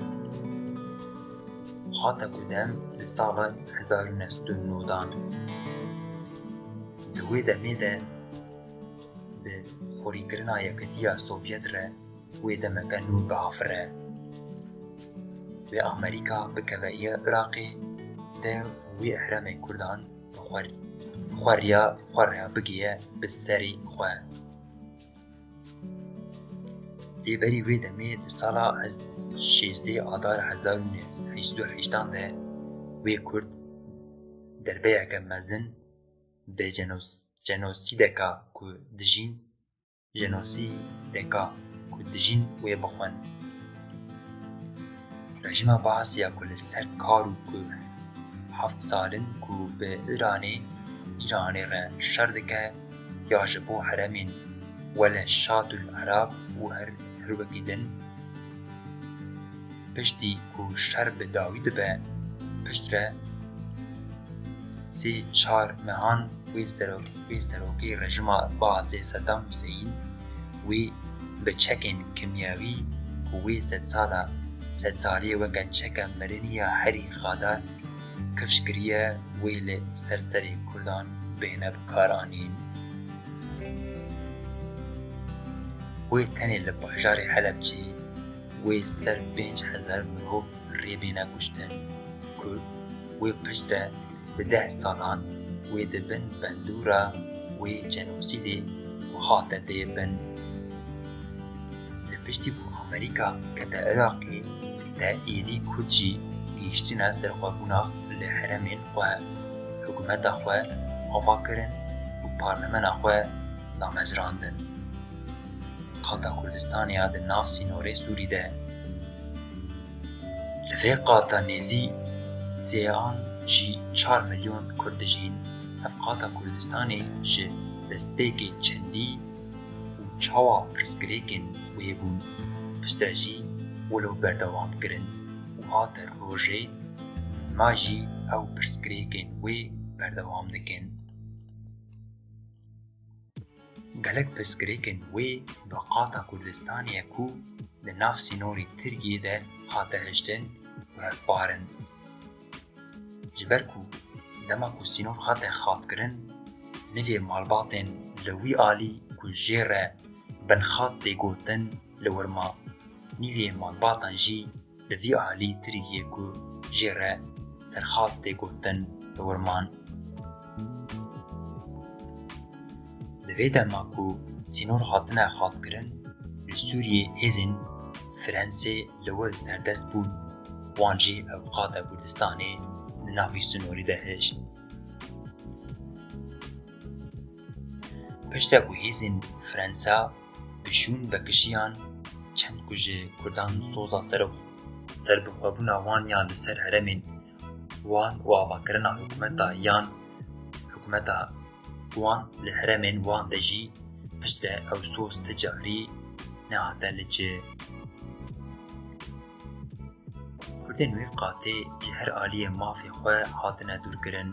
Hate ku dem li sala hezar û neh sed û newdan di wê demê de bi xurîkirina Yekitiya Sovyet re wê demeke nû biafire. Wê Amerîka bikeve yê Iraqê de wê herêmê Kurdan bi xwe, xwe riya, xwe riya bigihê bi serê xwe. Lê berî wê demê di sala hez-, şêzdeh Adar hezar û neh sed û heştê de wê Kurd derbeyeke mezin bi jenos-, jenosîdeka ku dijîn jenosîdeka ku dijîn wê bixwin. Rejîma Baasî ya ku li ser kar û ku heft sal in ku bi Îranê, Îranê re şer dike, ya ji bo herêmên wele Şatul Erab û her, her wekî din, piştî ku şer bi dawî dibe, piştre sê çar mehan wê serok, wê serokê rejîma Baasê Sedam Huseyîn wê bi çekên kîmyewî ku wê sedsala, sedsaliyê weke çeke mirinî ya herî xadar kifş kiriye, wê li ser serê Kurdan bêne bikaranîn. Wê tenê li bajarê Helebcê wê ser pênc hezar mirov rê bêne kuştin, ku wê piştre bi deh salan wê di bin bandora wê jenosîdê ku hate tê bin. Li piştî ku Amerîka kete Iraqê, te êdî Kurd jî gihîştine serxwebûna li herêmên xwe, hikûmeta xwe ava kirin û parlemena xwe damezrandin. Qata Kurdistanê ya di nav sînorê Sûrî de. Li vê qata nêzî sê an jî çar milyon Kurd dijîn. Ev qata Kurdistanê ji destpêkê çendî û çawa pirsgirêkên wê bûn, piştre jî wilo berdewam kirin û hate rojê ma jî ew pirsgirêkên wê berdewam dikin. Gelek pirsgirêkên wê bi qata Kurdistanê ye ku di nav sînorê Tirkiyê de hate hiştin û hevpar in. Ji ber ku dema ku sînor hate xatkirin, nivê malbatên li wî alî ku jê re binxat tê gotin li wir ma, nivê malbatan jî li vî alî Tirkiyê ku jê re serxat tê gotin li wir man. Di vê dema ku sînor hatine xatkirin, li Sûriyê hêzên Fransê li wir serdest bûn, wan jî ew qata Kurdistanê di nav vî sînorî de hişt. Piştre ku hêzên Fransa bi şûn vekişiyan, çend ku ji Kurdan soza ser, serbixwebûna wan ya li ser herêmên wan û avakirina hikûmeta yan hikûmeta wan li herêmên wan de jî piştre ew soz ti carî nehate li cih. Kurdên wê qatê ji her aliyê mafê xwe hatine dûrkirin.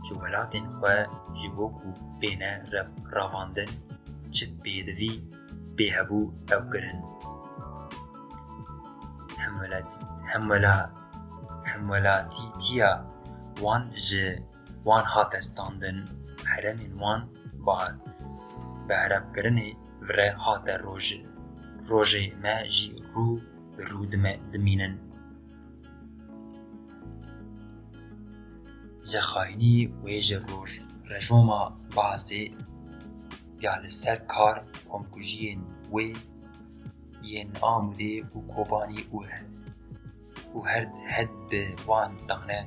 Ji welatên xwe ji bo ku bêne re-, ravandin, çi pêdivî pê hebû ew kirin. Hemwelat-, hemwela-, hemwelatîtiya wan ji wan hate standin, herêmên wan bar. Bi herêmkirinê vire hate roj-, rojê me jî rû bi rû dime-, dimînin. Ji xayînî wê ji roj-, rejoma Baasê ya li ser kar komkujiyên wê yên Amûdê û Kobanî û he-, û her hed bi wan dane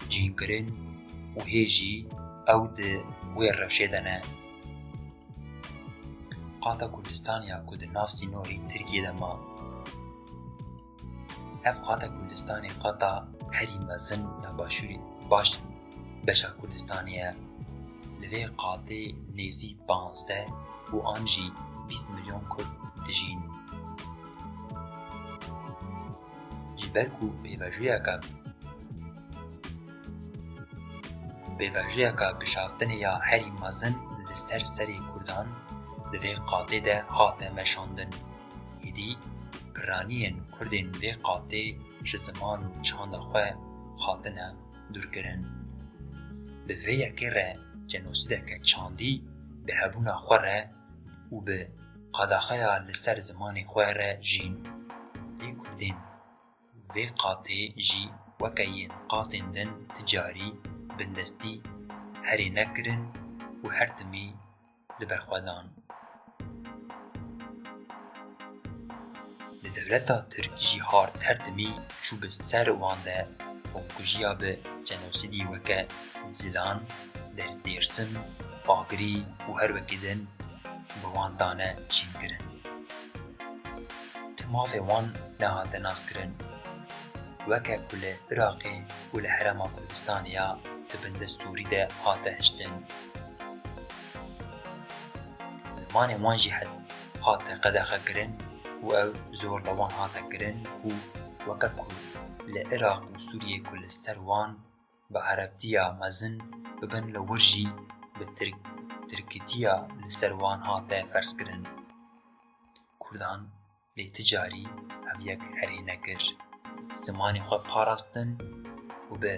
cînkirin û hê jî ew di wê rewşê de ne. Qata Kurdistanê ya ku di nav sînorê Tirkiyê de ma. Ev qata Kurdistanê qata herî mezin ya başûrê baş beşa Kurdistanê ye. Li vê qatê nêzî panzdeh û an jî bîst milyon Kurd dijîn. Ji ber ku pêvajoyeke, pêvajoyeke bişaftinê ya herî mezin li ser serê Kurdan di vê qatê de hate meşandin. Êdî piraniyên Kurdên vê qatê ji ziman û çanda xwe hatine dûrkirin. Bi vê yekê re jenosîdeke çandî bi hebûna xwe re û bi qadaxeya li ser zimanê xwe re jîn. Lê Kurdên vê qatê jî weke yên qatên din ti carî bindestî herê nekirin û her timî li ber xwe dan. Li dewleta Tirk jî hard her timî çû bi ser wan de komkujiya bi jenosîdî weke Zilan, Dêrsim, Agirî û her wekî din bi wan dane şînkirin. Ti mafê wan nehate naskirin. weke ku li Iraqê û li Herêma Kurdistanê ya di bindestûrî de hate hiştin. Zimanê wan jî het-, hate qedexekirin û ew zor li wan hate kirin ku weke ku li Iraq û Sûriyê ku li ser wan bi erebtiya mezin bibin, li wir jî bi tirk-, tirkîtiya li ser wan hate ferzkirin. Kurdan lê ti carî ev yek herî nekir. Zimanê xwe parastin û bi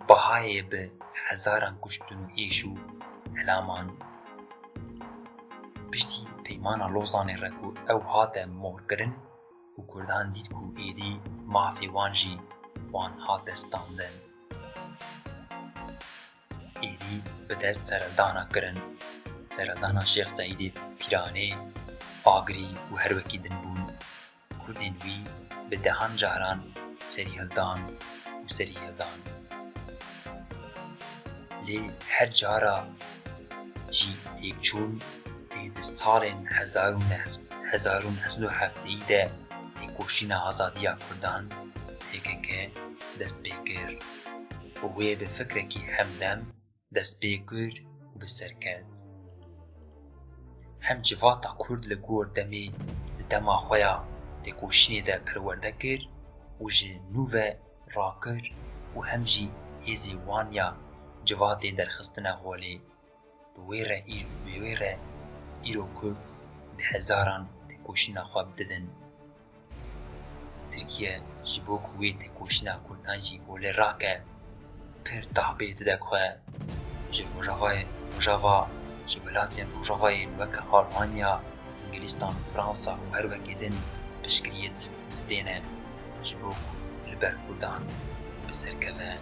bahayê bi hezaran kuştin û êş û helaman. Piştî peymana Lozanê re ku ew hate morkirin û Kurdan dît ku êdî mafê wan jî wan hate standin. Êdî bi dest seredana kirin. Seredana Şêx Seîdê Pîranê, Agirî û her wekî din bûn. Kurdên wî bi dehan caran serî hildan û serî hildan. Lê her cara jî têkçûn tê di salên hezar û neh, hezar û neh sed û hefteyî de têkoşîna azadiya Kurdan, P K K, dest pê kir û wê bi fikrekî hemdem dest pê kir û bi ser ket. Hem civata Kurd li gor demê di dema xwe ya têkoşînê de perwerde kir û ji nû ve rakir û hem jî hêzê wan ya civatê derxistine holê. Bi wê re îr-, bi wê re îro Kurd bi hezaran têkoşîna xwe didin. Tirkiye ji bo ku wê têkoşîna Kurdan jî holê rake, pir tahpê dide ku ji Rojavayê, Rojava, ji welatên Rojavayê weke Almanya, Îngilîstan û Fransa û her wekî din piştgiriyê dis-, distêne ji bo ku li ber Kurdan bi ser keve.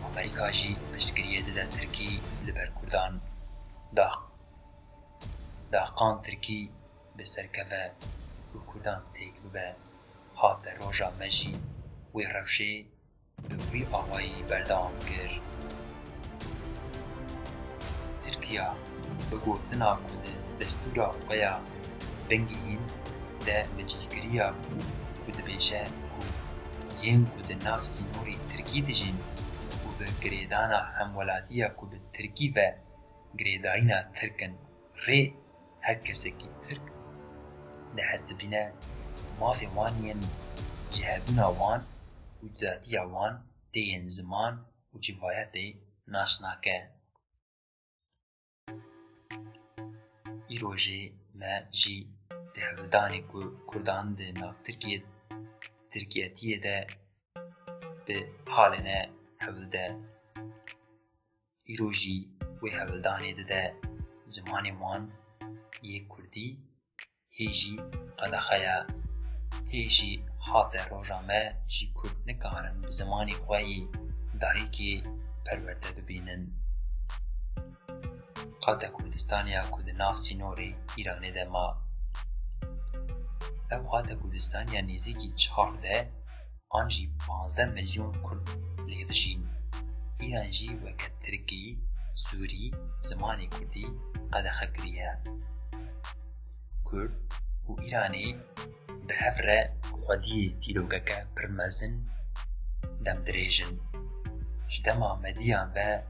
Amerîka jî piştgiriyê dide Tirkî li ber Kurdan. Dax-, daxan Tirkî bi ser keve û Kurdan têk bibe. Hate roja me jî wê rewşê bi wî awayî berdewam kir. Tirkiya bi gotina ku di destûra xwe ya bingehîn de bi cîgiriya ku, ku dibêje ku yên ku di nav sînorê Tirkî dijîn û bi girêdana hemwelatiya ku bi Tirkî ve girêdayîna Tirk in rê her kesekî Tirk dihesibîne, mafê wan yên jihebûna wan û cudatiya wan tê yên ziman û civayetê nas nake. Îrojê me jî di hewldanê ku Kurdan di nav Tirkiye, Tirkiyetiyê de bi halê ne hewlde. Îro jî wê hewldanê dide zimanê wan yê kurdî hê jî qedexe ye. Hê jî hate roja me jî kurd nikarin bi zimanê xwe yê dayikê perwerde bibînin. Xate Kurdistaniya ku di nav sînorê Îranê de ma. Ev xate Kurdistaniya nêzîkî çar de an jî panzdeh milyon Kurd lê dijîn. Îran jî weke Tirkî, Sûrî, zimanê Kurdî qedexe kiriye. Kurd û Îranê bi hev re xwediyê dîrokeke pir mezin demdirêj in. Ji dema mediyan ve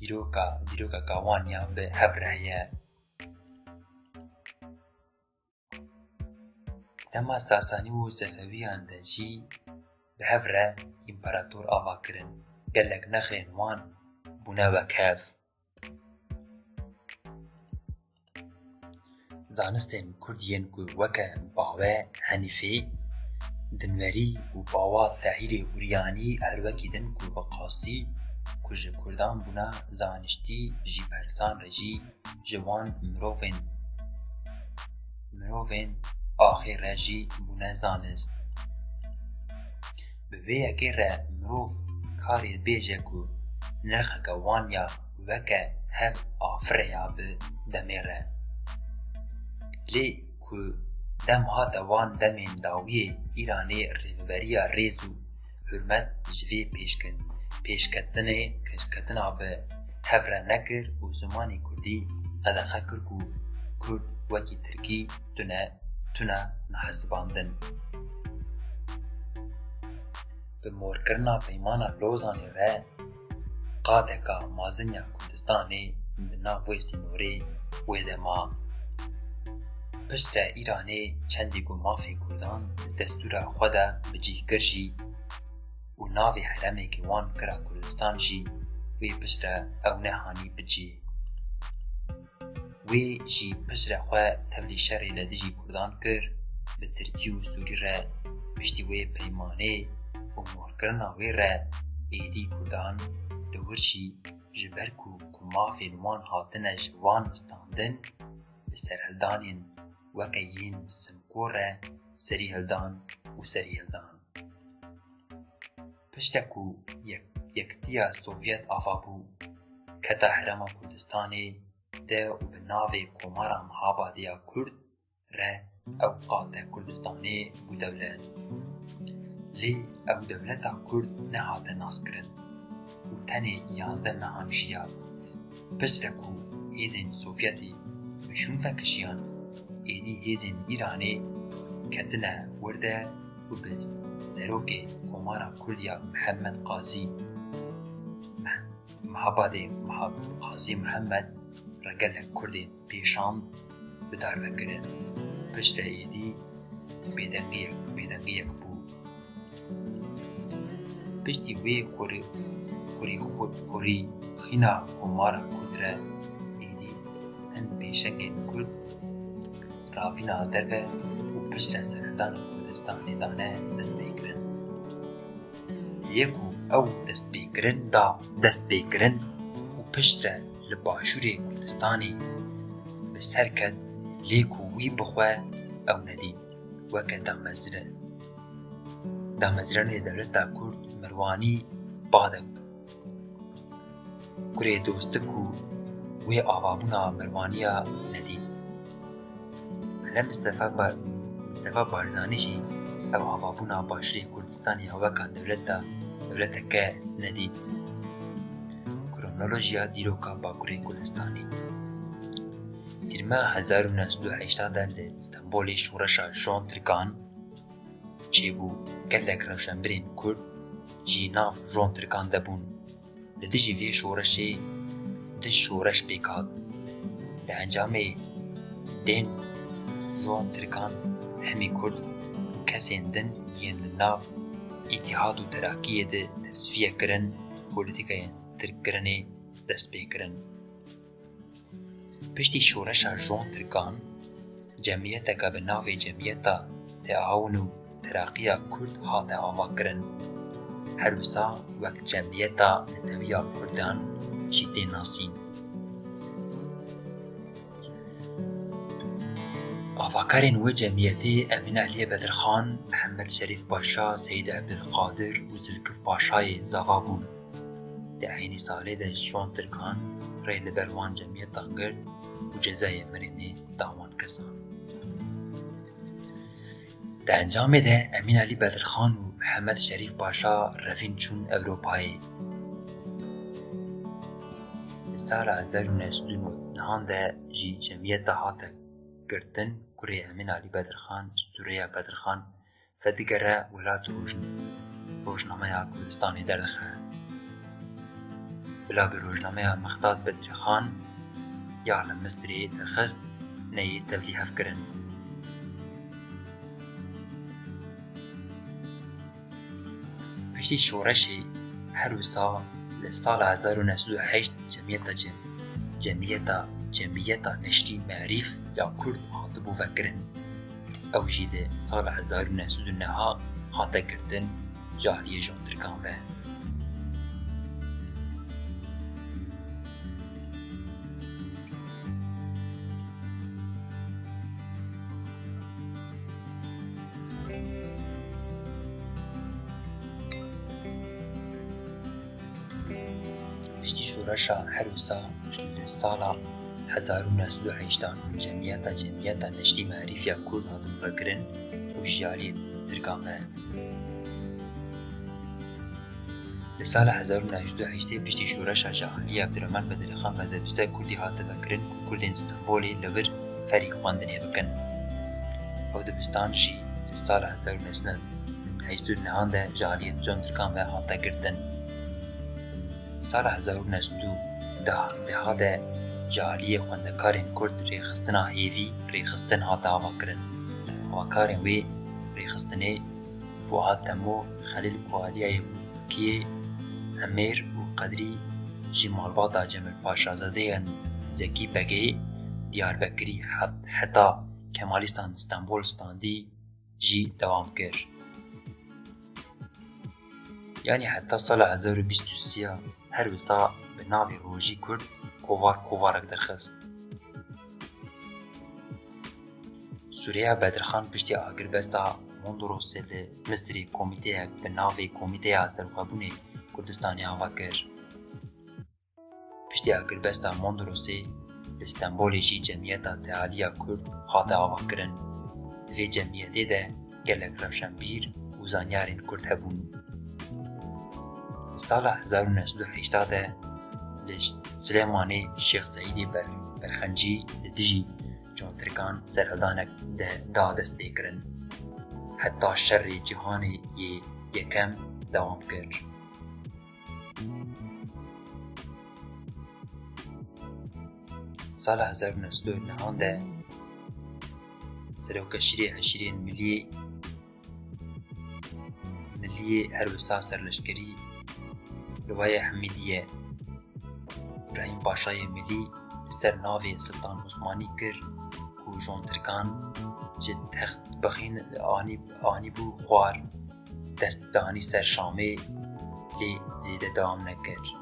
dîroka, dîrokeka wan ya bi hev re heye. Dema Sasanî û Sefewiyan de jî bi hev re împerator ava kirin. Gelek nexên wan bûne wek hev. Zanistên kurd yên ku weke Bawe Henîfê Dinwerî û Bawa Tehîrê Uryanî her wekî din ku bi qasî ku ji kurdan bûne zaniştî, ji persan re jî ji wan mirovên, mirovên axê re jî bûne zanist. Bi vê yekê re mirov karê bêje ku nirxeke wan ya weke hev afireya bi demê re. Lê ku dem hate wan demên dawiyê Îranê rêveberiya rêz û hurmet ji vê pêşket-, pêşketinê, pêşketina bi hev re nekir û zimanê kurdî qedexe kir ku kurd wekî tirkî tune, tune nehesibandin. Bi morkirina Peymana Lozanê re qateka mezin ya Kurdistanê di nav wê sînorê wê de ma. Piştre Îranê çendî ku mafê Kurdan di destûra xwe de bi cih kir jî û navê herêmekî wan kira Kurdistan jî, wê piştre ew nehanî bi cih. Wê jî piştre xwe tevlî şerê li dijî Kurdan kir, bi Tirkî û Sûrî re piştî wê peymanê û morkirina wê re êdî Kurdan li wir jî ji ber ku, ku mafên wan hatine ji van standin, bi serhildanên weke yên Simko re serî hildan û serî hildan. Pişte ku yek-, Yekitiya Sovyet ava bû, keta Herêma Kurdistanê de û bi navê Komara Mihabadê ya Kurd re ew qate Kurdistanê bû dewlet. Lê ew dewleta Kurd nehate naskirin û tenê yazdeh mehan jiya. Piştre ku hêzên Sovyetî bi şûn vekişiyan, êdî hêzên Îranê ketine wir de û bi serokê Komara Kurd ya Mihemed Qazî, Mihabadê Miha-, Qazî Mihemed re gelek Kurdên pêşand bi dar ve kirin. Piştre êdî bêdengiyek, bêdengiyek bû. Piştî wê xurî, xurî, xur-, xurî xîna Komara Kurd re êdî hin pêşengên Kurd ravîna derve û piştre serhildana Kurdistanê dane destpêkirin. Lê ku ew destpêkirin da, destpêkirin û piştre li başûrê Kurdistanê bi ser ket, lê ku wî bi xwe ew nedît weke damezrê. Damezranê dewleta Kurd Mirwanî Badek, kurê Dostik û wê avabûna Mirwaniya nedît. Hele Mistefa Ba-, Mistefa Barzanî jî ew avabûna başûrê Kurdistanê ya weka dewleta, dewleteke nedît. Kronolojiya dîroka Bakurê Kurdistanê. Tîrmeha hezar û neh sed û heştê de li Stenbolê şoreşa Jon Tirkan çêbû, gelek rewşenbirên Kurd jî nav Jon Tirkan de bûn. Li dijî vê şoreşê du şoreş pêk hat. Di encamê dên Jon Tirkan hemî Kurd û kesên din yên li nav Îtîhad û Terakiyê de tesfiye kirin, polîtîkayên tirkkirinê dest pê kirin. Piştî şoreşa Jon Tirkan, cemiyeteke bi navê Cemiyeta Teawun û Teraqiya Kurd hate avakirin. Her wisa wek Cemiyeta Netewiya Kurdan jî tê nasîn. Avakarên wê cemiyetê Emîn Eliyê Bedirxan, Mihemed Şerîf Paşa, Seyîd Ebdulqadir û Zilkif Paşayê Zava bûn. Di eynî salê de Jon Tirkan rê li ber wan cemiyetan girt û cezayê mirinê da wan kesan. Di encamê de Emîn Elî Bedirxan û Mihemed Şerîf Paşa revîn çûn Ewropayê. Di sala hezar û neh sed û nod û neh de jî cemiyeta hate girtin, kurê Emîn Elî Bedirxan, Sûreya Bedirxan, vedigere welat û roj-, rojnameya Kurdistanê derdixe. Bila bi rojnameya Mextad Bedirxan ya li Misirê derxist, neyê tevlîhev kirin. Piştî şoreşê her wisa li sala hezar û neh sed û heşt cemiyeta cem-, cemiyeta, Cemiyeta Neşrî Merîf ya Kurd hatibû vekirin. Ew jî di sala hezar û neh sed û neh hate girtin ji aliyê Jon Tirkan ve. Piştî şoreşa her wisa li sala hezar û neh sed û heştan cemiyeta, Cemiyeta Neşrî Merîf ya Kurd hatin vekirin û ji aliyê Tirkan ve. Li sala hezar û neh sed û heştê piştî şoreşa ji aliyê Ebdurehman Bedirxan ve dibiste Kurdî hate vekirin ku Kurdên Stenbolê li vir ferî xwendinê bikin. Ew dibistan jî li sala hezar û neh sed û heştê û nehan de ji aliyê John Tirkan ve hate girtin. Sala hezar û neh sed û deh de ji aliyê xwendekarên Kurd rêxistina hêvî rêxistin hate avakirin. Avakarên wê rêxistinê Fuad Temo, Xelîl Kualiyayê Kiyê, Emêr û Qedrî jî malbata Cemil Paşazadeyên Zekî Begê, Diyarbekirî, het-, heta Kemalîstan Stenbol standî jî dewam kir. Yanî heta sala hezar û bîst û sê her wisa bi navê Rojî Kurd kovar kovarek derxist. Sûreya Bedirxan piştî agirbesta Mondrosê li Misirê komîteyek bi navê Komîteya Serxwebûnê Kurdistanê ava kir. Piştî agirbesta Mondrosê li Stenbolê jî Cemiyeta Tealiya Kurd hate avakirin. Di vê cemiyetê de gelek rewşenbîr û zanyarên Kurd hebûn. Di sala hezar û neh sed û heştê de li Silêmanê Şêx Seîdê Ber-, Berxencî li dijî Contirkan serhildanek de da destpêkirin. Heta şerê cîhanê yê yekem dewam kir. Sala hezar û neh sed û nehan de serokeşîrê eşîrên milî, miliyê her wisa serleşkerî Liwayê Hemîdiyê, Îbrahîm Paşayê Milî, li ser navê Siltan Osmanî kir ku Contirkan ji text bixîn anî, anîbû xwar. Dest danî ser Şamê, lê zêde dewam nekir.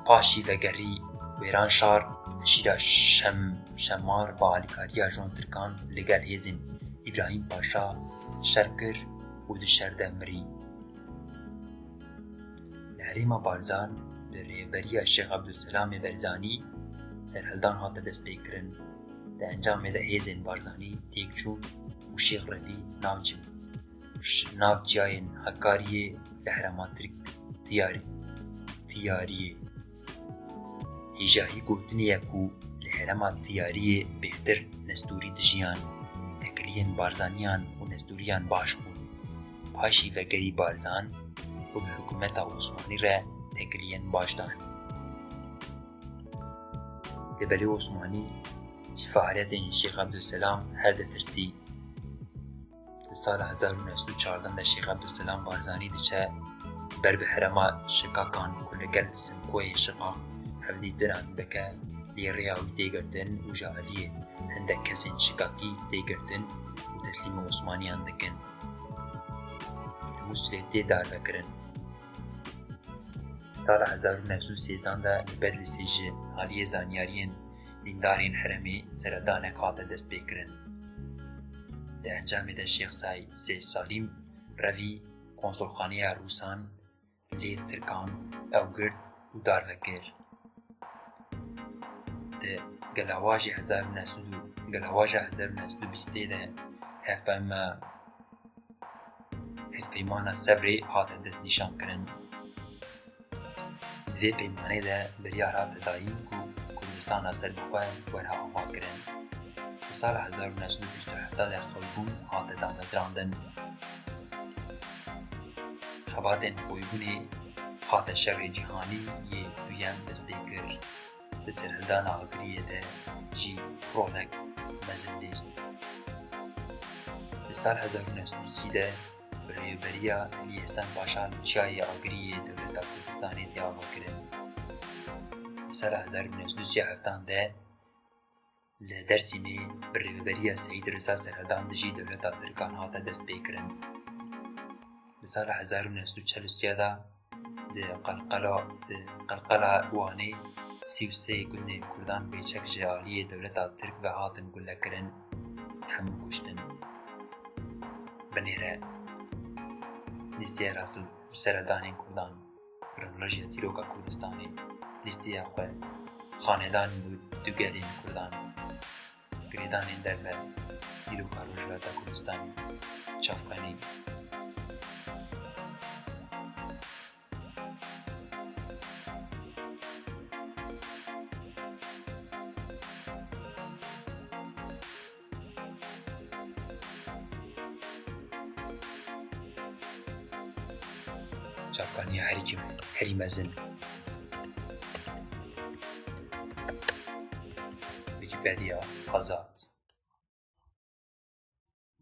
Paşî vegerî Wêranşar, şîra Şem-, Şemar bi alîkariya Contirkan li gel hêzên Îbrahîm Paşa şer kir û di şer de mirî. Li herêma Barzan bi rêveberiya Şêx Ebdulselamê Berzanî serhildan hate destpêkirin. Di encamê de hêzên Barzanî têk çûn û Şêx Redî navçî nav çiyayên Hekariyê li herêma Tirk Tiyarî, Tiyariyê. Hêjayî gotinê ye ku li herêma Tiyariyê bêhtir Nestûrî dijiyan, têkiliyên Barzaniyan û Nestûriyan baş bûn. Paşî vegerî Barzan û bi hikûmeta Osmanî re têkiliyên baş dan. Lê belê Osmanî ji fealiyetên Şêx Ebdulselam her ditirsî. Di sala hezar û neh sed û çardeh de Şêx Ebdulselam Barzanî diçe ber bi herêma Şikakan ku li gel Simkoyê Şikak hevdîtiran dike, lê rêya wî tê girtin û ji aliyê hindek kesên Şikakî tê girtin û teslîmê Osmaniyan dikin. Li Mûsilê tê darvekirin. Sala hezar û neh sed û sêzdeh de li Bedlîsê ji aliyê zanyariyên dîndarên herêmê serhildanek hate destpêkirin. Di encamê de Şêx Say-, Sê Salîm Revî konsulxaneya Rûsan lê Tirkan ew girt û darve kir. Di Gelawajê hezar û neh sed û, Gelawaja hezar û neh sed û bîstê de hevpeyma Hevpeymana Sevrê hate destnîşankirin. Di vê peymanê de biryar hate dayîn ku Kurdistana serbixwe were avakirin. Di sala hezar û neh sed û bîst û heft de xwebûn hate damezrandin. Xebatên xwebûnê hate Şerê Cîhanî yê Duyem destpêkir. Di serhildana Agiriyê de jî rolek mezin lîst. Di sal hezar û neh sed û sî de bi rêveberiya Elî Hesen Paşa li çiyayê Agiriyê dewleta Kurdistanê tê avakirin. Di sala hezar û neh sed û sî û heftan de li Dêrsimê bi rêveberiya Seyîd Riza serhildan dijî dewleta Tirkan hate destpêkirin. Di sala hezar û neh sed û çel û sê de di qelqela, di qelqela Wanê sî û sê gundên Kurdan bêçek ji aliyê dewleta Tirk ve hatin gulekirin, hemû kuştin. Binêre lîsteya Russell bi serhildanên Kurdan, kronolojiya dîroka Kurdistanê, lîsteya xwe, xanedan û dugelên Kurdan. Girêdanên derve, dîroka Rojhilata Kurdistanê, çavkanî. Çavkaniya herî kêm, herî mezin. Wîkîpediya azad.